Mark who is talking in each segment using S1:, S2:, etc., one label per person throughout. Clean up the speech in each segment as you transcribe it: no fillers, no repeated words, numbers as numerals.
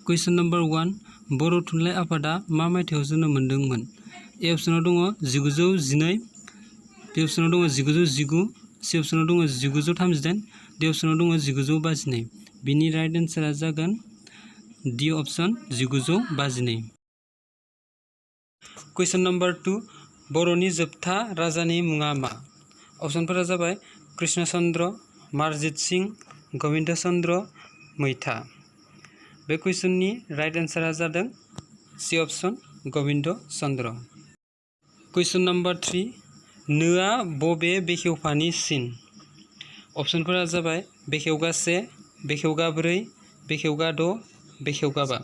S1: कुइसन number 1 बर' थुनलाइ आफादा मा मायथाइयाव जोनोम मोनदोंमोन? ए अपसनाव दङ 1912, बि अपसनाव दङ 1919, सि अपसनाव दङ 1938, डि अपसनाव दङ 1952। बिनि राइट एन्सारा जागोन डि अपसन 1952। कुइसन नम्बर 2 बर'नि जोबथा राजानि मुङा मा? अपसनफोरा जाबाय कृष्ण चन्द्र, मारजित सिंह, गबिन्द चन्द्र, मैथा। बे कुइसननि राइट एन्सारा जादों सि अपसन गबिन्द चन्द्र। कुइसन नम्बर 3 नोआ बबे बेखेवफानि सिन? अपसनफोरा जाबाय बेखेवगा 1, बेखेवगा 4, बेखेवगा 6, बेखेवगा 5।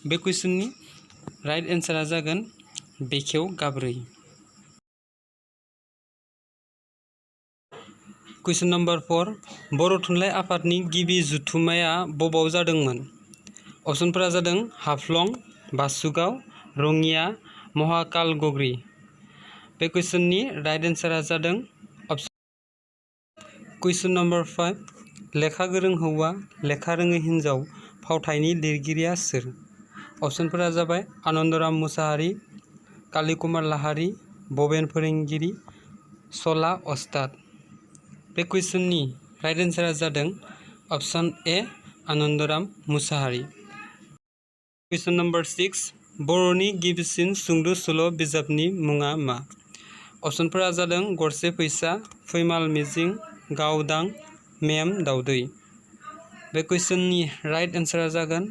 S1: बे कुइसननि राइट एन्सारा जागोन बेखेवगा 4। कुइसन नम्बर 4 बर' थुनलाइ आफादनि गिबि जथुम्माया बबाव जादोंमोन? अपसनफोरा जादों हाफ्लं, बासुगाव, रङिया, महाकालगुरि। बे कुइसननि राइट एन्सारा जादों अपसन। कुइसन नम्बर 5 लेखा गोरों हौवा, लेखा रोङै हिन्जाव फावथायनि लिरगिरिया सोर? अपसनफोरा जाबाय आनन्दराम मुसाहारि, काली कुमार लाहारी, भबेन फोरोंगिरि, सला अस्ताद। बे कुइसननि राइट एन्सारा जादों option A Anandram Musahari. Question number 6 बर'नि गिबिसिन सुंद' सल' बिजाबनि मुङा मा? अपसनफोरा जादों गरसे फैसा, फैमाल मिजिं, गावदां, मेम दावदै। बे कुइसननि राइट एन्सारा जागोन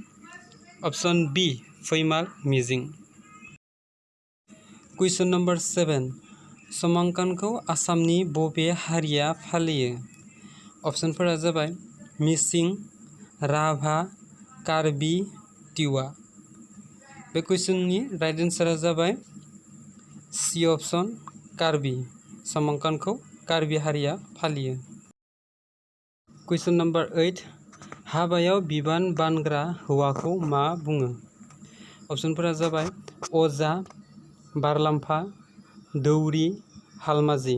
S1: अपसन बि फैमाल मिजिं। कुइसन नम्बर 7 समांकनखौ आसामनि बबे हारिया फालियो? अपसनफोरा जाबाय मिसिं, राभा, कार्बि, तिवा। बे कुइसननि राइट एन्सारा जाबाय सि अपसन कार्बि। समांकनखौ कार्बि हारिया फालियो। कुइसन नम्बर 8 हाबायाव बिबान बानग्रा हौवाखौ मा बुङो? अपसनफोरा जाबाय अजा, बारलाम्फा, दौरि, हालमाजि।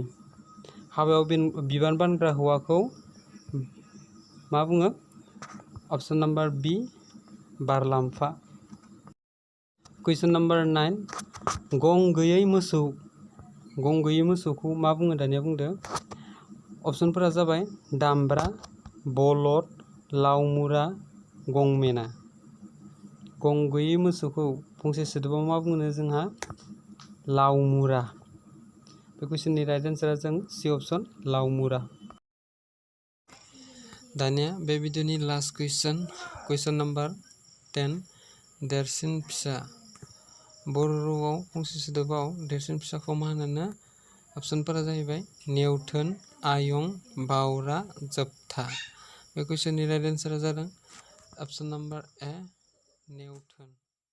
S1: हाबायाव बिबान बानग्रा हौवाखौ मा बुङो? अपसन नम्बर बि बारलाम्फा। कुइसन नम्बर 9 गं गैयै मोसौखौ मा बुङो? दानिया बुंदो। अपसनफोरा जाबाय दामब्रा, बलद, लावमुरा, गंमेना। गं गैयै मोसौखौ फंसे सोदोबाव मा बुङो जोंहा? लावमुरा। बे कुइसननि राइट एन्सारा जों सि अपसन लावमुरा। दानिया बे भिडिअनि लास्ट कुइसन नम्बर 10 देरसिन फिसा। बर' रावाव फंसे सोदोबाव देरसिन फिसाखौ मा होनो? अपसनफोरा जाहैबाय नेवथोन, आयं, बावरा, जोबथा। बे कुइसननि राइट एन्सारा जादों अपसन नम्बर ए नेवथोन।